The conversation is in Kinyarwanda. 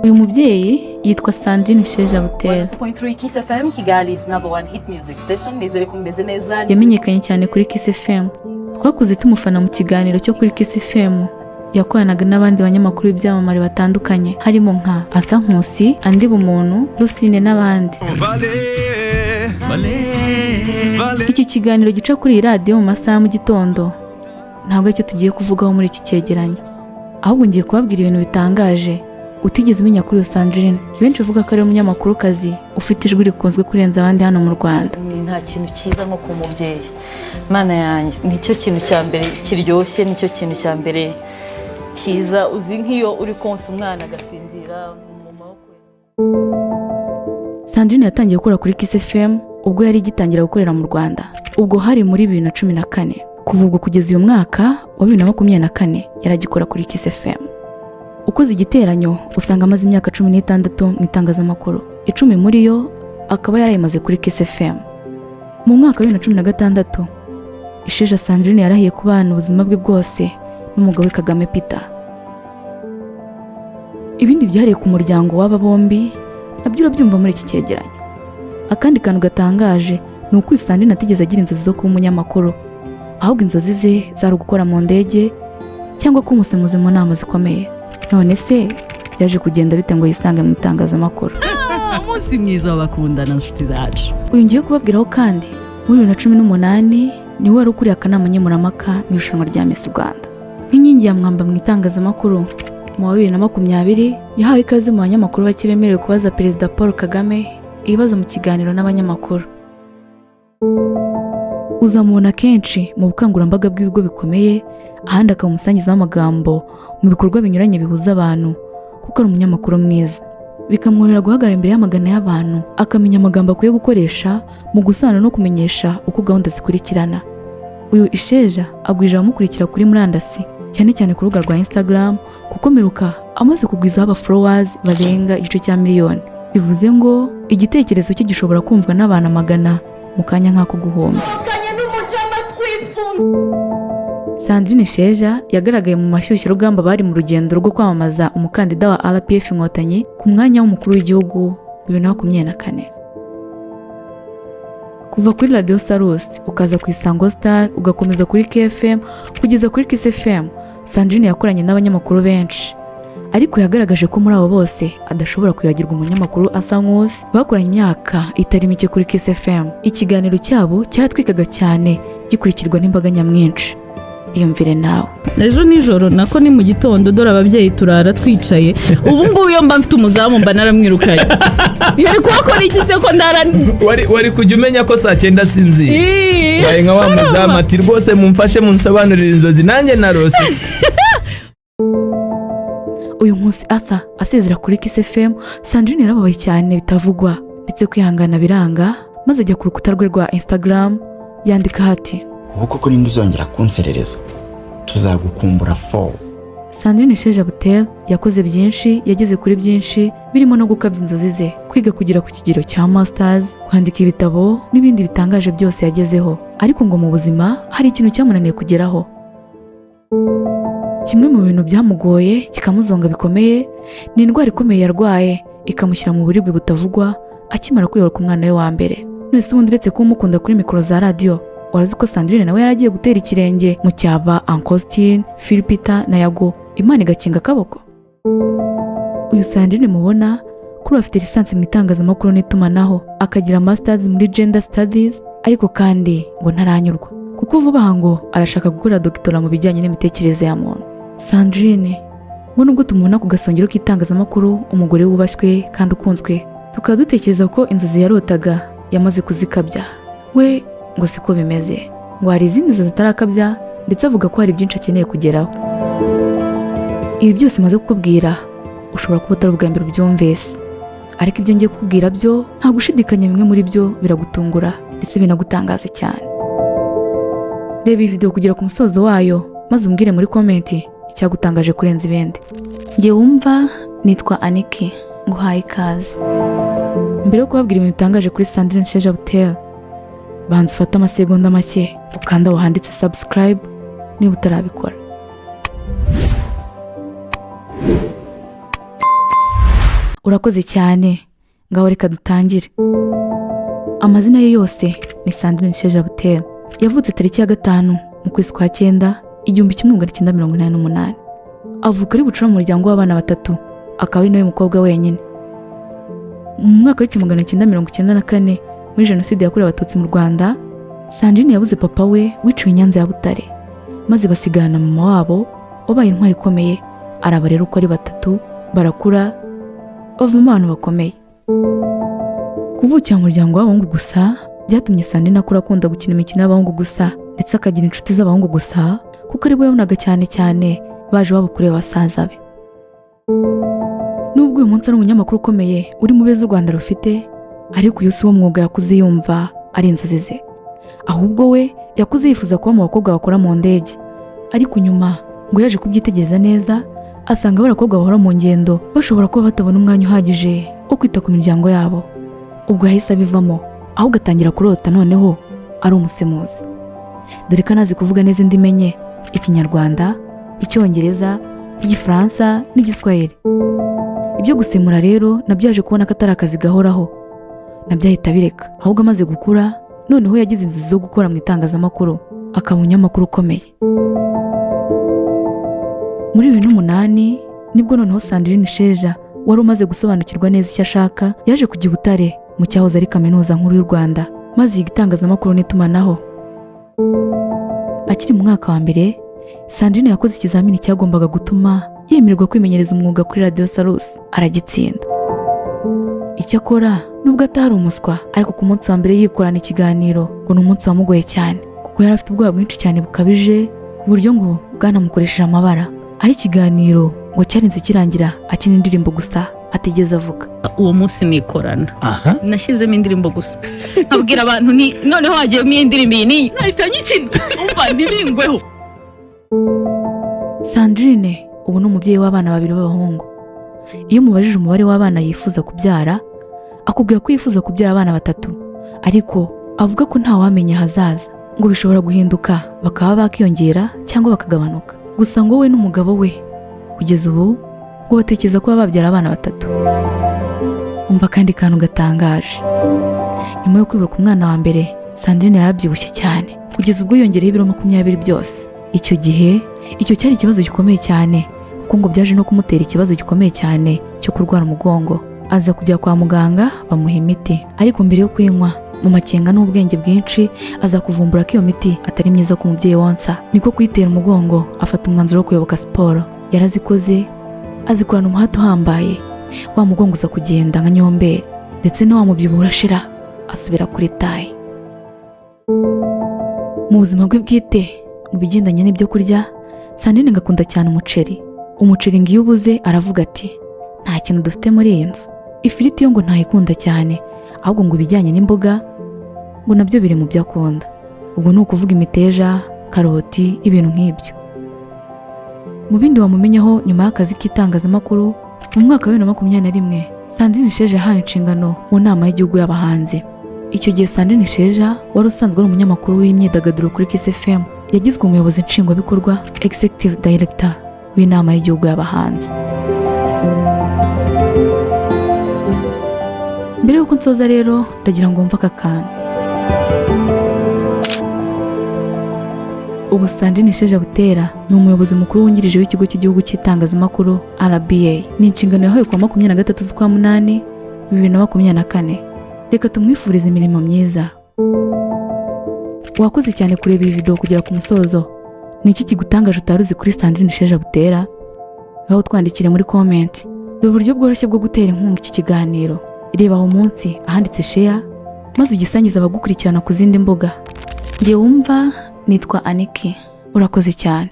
Uyu mubyeyi yitwa Sandrine Isheja Butera. 2.3 Kiss FM, Kigali's number one hit music station. Nizere ko mumeze neza. Yamenyekanye cyane kuri Kiss FM. Twakuze tumufana mu kiganiro cyo kuri Kiss FM yakoranaga n'abandi banyamakuru b'ibyamamare batandukanye, harimo nka Arthur Nkusi, Andy Bumuntu, Rusine n'abandi. Iki kiganiro gica kuri iyi radiyo mu masaha ya mu gitondo ntabwo aricyo tugiye kuvugaho muri iki cyegeranyo, ahubwo ngiye kubabwira ibintu bitangaje utigeze umenya kuri iyo Sandrine benshi bavuga ko ari umunyamakurukazi ufite ijwi rikunzwe kurenza abandi hano mu Rwanda. Ni nta kintu cyiza nko ku mubyeyi. Mana yanjye, nicyo kintu cya mbere kiryoshye, nicyo kintu cya mbere cyiza. Uzi nk'iyo uri konsa umwana agasinzira mu maboko. Sandrine yatangiye gukora kuri Kiss FM ubwo yari igitangira gukorera mu Rwanda, ubwo hari muri 2014. Kuva ubwo kugeza uyu mwaka wa 2024 yaragikora kuri Kiss FM. Ukoze igiteranyo usanga amaze imyaka 16 mu itangazamakuru, 10 muri yo akaba yarayimaze kuri Kiss FM. Mu mwaka wa 2016 Isheja Sandrine yarahiye kubana ubuzima bwe bwose n'umugabo we Kagame Peter. Ibindi byihariye ku muryango w'aba bombi nabyo urabyumva muri iki cyegeranyo. Akandi kantu gatangaje ni uko uyu Sandrine atigeze agira inzozi zo kuba umunyamakuru, ahubwo inzozi ze zari ugukora mu ndege cyangwa kuba umusemuzi mu nama zikomeye. None se byaje kugenda bite ngo yisange mu itangazamakuru? Umunsi mwiza w'abakundana, nshuti zacu. Uyu ngiye kubabwiraho kandi muri 2018 niwe wari ukuriye akanama nkemurampaka mu irushanwa rya Miss Rwanda. Nk'inkingi ya mwamba mu itangazamakuru, mu wa 2020 yahawe ikaze mu banyamakuru bake bemerewe kubaza Perezida Paul Kagame ibibazo mu kiganiro n'abanyamakuru. Uzamubona kenshi mu bukangurambaga bw'ibigo bikomeye, ahandi akaba umusangiza w'amagambo mu bikorwa binyuranye bihuza abantu, kuko ari umunyamakuru mwiza, bikamworohera guhagarara imbere y'amagana y'abantu, akamenya amagambo akwiye gukoresha mu gusobanura no kumenyesha uko gahunda zikurikirana. Uyu Isheja agwije abamukurikira kuri murandasi, cyane cyane ku rubuga rwa Instagram, kuko meruka amaze kugwizaho aba followers barenga igice cya miliyoni, bivuze ngo igitekerezo cye gishobora kumvwa n'abantu amagana mu kanya nk'ako guhumbya. Sandrine Isheja yagaragaye mu mashyushyarugamba bari mu rugendo rwo kwamamaza umukandida wa RPF Inkotanyi ku mwanya w'umukuru w'igihugu 2024. Kuva kuri Radio Salus, ukaza ku Isango Star, ugakomeza kuri KFM kugeza kuri Kiss FM, Sandrine yakoranye n'abanyamakuru benshi, ariko yagaragaje ko muri abo bose adashobora kwibagirwa umunyamakuru Arthur Nkusi bakoranye imyaka itari mike kuri Kiss FM. Ikiganiro cyabo cyaratwikaga cyane, gikurikirwa n'imbaga nyamwinshi. Iyumvire nawe. Ejo nijoro, nako ni mu gitondo, dore ababyeyi turara twicaye. Ubu ngubu iyo mba mfite umuzamu mba naramwirukanye. Yari kuhakora iki se ko ndara? Wari kujya umenya ko saa 9 sinziye. Ii. Waye nka wa muzamu ati: "Rwose mumfashe munsobanurire inzozi nanjye narose." Uyu Nkusi Arthur asezera kuri Kiss FM, Sandrine yarababaye cyane bitavugwa, ndetse kwihangana biranga, maze ajya ku rukuta rwe rwa Instagram yandika ati: "Ubu koko ninde uzongera kunserereza? Tuzagukumbura fo." Sandrine Isheja Butera yakoze byinshi, yageze kuri byinshi, birimo no gukabya inzozi ze, kwiga kugera ku kigero cya masters, kwandika ibitabo n'ibindi bitangaje byose yagezeho. Ariko ngo mu buzima hari ikintu cyamunaniye kugeraho. Kimwe mu bintu byamugoye kikamuzonga bikomeye ni indwara ikomeye yarwaye ikamushyira mu buribwe butavugwa akimara kwibaruka umwana we wa mbere. None se ubundi uretse kuba umukunda kuri mikoro za radiyo, warazi ko Sandrine nawe yaragiye gutera ikirenge mu cyaba Ankositine, Philpeter na Yago, Imana igakinga akaboko? Uyu Sandrine mubona kuri ubu afite licence mu itangazamakuru n'itumanaho, akagira masters muri gender studies, ariko kandi ngo ntaranyurwa, kuko vuba aha ngo arashaka gukora doctorat mu bijyanye n'imitekerereze ya muntu. Sandrine ngo nubwo tumubona ku gasongero k'itangazamakuru, umugore wubashywe kandi ukunzwe, tukaba dutekereza ko inzozi yarotaga yamaze kuzikabya, we ngo siko bimeze. Ngo hari izindi nzozi atarakabya, ndetse avuga ko hari byinshi akeneye kugeraho. Ibi byose maze kukubwira ushobora kuba utari ubwa mbere ubyumvise, ariko ibyo ngiye kukubwira byo nta gushidikanya bimwe muri byo biragutungura ndetse binagutangaza cyane. Reba iyi video kugera ku musozo wayo, maze umbwire muri comment icyagutangaje kurenza ibindi. Njye wumva nitwa Aniki, nguhaye ikaze. Mbere yo kubabwira ibintu bitangaje kuri Sandrine Isheja Butera, banza ufate amasegonda make ukanda aho handitse subscribe niba utarabikora. Urakoze cyane, ngaho reka dutangire. Amazina ye yose ni Sandrine Sheja Butera. Yavutse tariki ya 5 mu kwezi kwa 9 1988. Avuka ari bucura mu muryango w'abana batatu, akaba ari nawe mukobwa wenyine. Mu mwaka w'1994 muri Jenoside yakorewe Abatutsi mu Rwanda, Sandrine yabuze papa we wiciwe i Nyanza ya Butare, maze basigana mama wabo wabaye intwari ikomeye. Araba rero uko ari batatu barakura bavamo abantu bakomeye. Kuvukira mu muryango w'abahungu gusa byatumye Sandrine akura akunda gukina imikino y'abahungu gusa, ndetse akagira inshuti z'abahungu gusa, kuko ari bo yabonaga cyane cyane baje iwabo kureba basaza be. Nubwo uyu munsi ari umunyamakuru ukomeye uri mu beza u Rwanda rufite, ariko uyu si wo mwuga yakuze yumva ari inzozi ze. Ahubwo we yakuze yifuza kuba mu bakobwa bakora mu ndege, ariko nyuma ngo yaje kubyitegereza neza asanga abakobwa bahora mu ngendo bashobora kuba batabona umwanya uhagije wo kwita ku miryango yabo. Ubwo yahise abivamo, ahubwo atangira kurota noneho ari umusemuzi, dore ko anazi kuvuga neza indimi enye: Ikinyarwanda, Icyongereza, Igifaransa n'Igiswahili. Ibyo gusemura rero nabyo yaje kubona ko atari akazi gahoraho, nabyo ahita abireka. Ahubwo amaze gukura noneho yagize inzozi zo gukora mu itangazamakuru, akaba umunyamakuru ukomeye. Muri 2008 nibwo noneho Sandrine Sheja wari umaze gusobanukirwa neza icyo ashaka, yaje kujya i Butare mu cyahoze ari Kaminuza Nkuru y'u Rwanda, maze yiga itangazamakuru n'itumanaho. Akiri mu mwaka wa mbere, Sandrine yakoze ikizamini cyagombaga gutuma yemererwa kwimenyereza umwuga kuri Radio Salus, aragitsinda. Icyakora nubwo atari umuswa, ariko ku munsi wa mbere yikorana ikiganiro ngo ni umunsi wamugoye cyane, kuko yari afite ubwoba bwinshi cyane bukabije, ku buryo ngo bwanamukoresheje amabara. Aho ikiganiro ngo cyarinze kirangira akina indirimbo gusa atigeze avuga. Uwo munsi nikorana nashyizemo indirimbo gusa, nkabwira abantu ni noneho hagiyemo iyi ndirimbo iyi n'iyi, nkahita nyikina, umva ntibingweho. Sandrine ubu ni umubyeyi w'abana babiri b'abahungu. Iyo umubajije umubare w'abana yifuza kubyara, akubwira ko yifuza kubyara abana batatu, ariko avuga ko ntawamenya ahazaza, ngo bishobora guhinduka bakaba bakiyongera cyangwa bakagabanuka. Gusa ngo we n'umugabo we kugeza ubu ngo batekereza kuba babyara abana batatu. Umva akandi kantu gatangaje. Nyuma yo kwibaruka umwana wa mbere, Sandrine yarabyibushye cyane kugeza ubwo yongereyeho ibiro 20 byose. Icyo gihe icyo cyari ikibazo gikomeye cyane, kuko ngo byaje no kumutera ikibazo gikomeye cyane cyo kurwara umugongo. Aza kujya kwa muganga bamuha imiti, ariko mbere yo kuyinywa mu makenga n'ubwenge bwinshi aza kuvumbura ko iyo miti atari myiza ku mubyeyi wonsa, niko kuyitera umugongo afata umwanzuro wo kuyoboka siporo. Yarazikoze azikorana umuhate uhambaye, wa mugongo uza kugenda nka nyomberi, ndetse na wa mubyibuho urashira asubira kuri taye. Mu buzima bwe bwite mu bigendanye n'ibyo kurya, Sandrine ngo akunda cyane umuceri. Umuceri ngo iyo ubuze aravuga ati nta kintu dufite muri iyi nzu. Ifiriti yo ngo ntayikunda cyane, ahubwo ngo ibijyanye n'imboga ngo nabyo biri mu byo akunda. Ubwo ni ukuvuga imiteja, karoti, ibintu nk'ibyo. Mu bindi wamumenyaho nyuma y'akazi k'itangazamakuru, mu mwaka wa 2021 Sandrine Sheja yahawe inshingano mu nama y'igihugu y'abahanzi. Icyo gihe Sandrine Sheja wari usanzwe ari umunyamakuru w'imyidagaduro kuri Kiss FM, yagizwe umuyobozi nshingwabikorwa Executive Director w'inama y'igihugu y'abahanzi. Mbere y'uko nsoza rero ndagira ngo mve aka kantu. Ubu Sandrine Sheja Butera ni umuyobozi mukuru wungirije w'ikigo cy'igihugu cy'itangazamakuru RBA. Ni inshingano yahawe kuwa 23 z'ukwa 8 2024. Reka tumwifurize imirimo myiza. Wakoze cyane kureba iyi video kugera ku musozo. Ni iki kigutangaje utari uzi kuri Sandrine Sheja Butera? Ngaho twandikire muri comment. Dore uburyo bworoshye bwo gutera inkunga iki kiganiro. Reba aho munsi ahanditse share, maze ugisangize abagukurikirana ku zindi mbuga. Njye wumva nitwa Aniki. Urakoze cyane.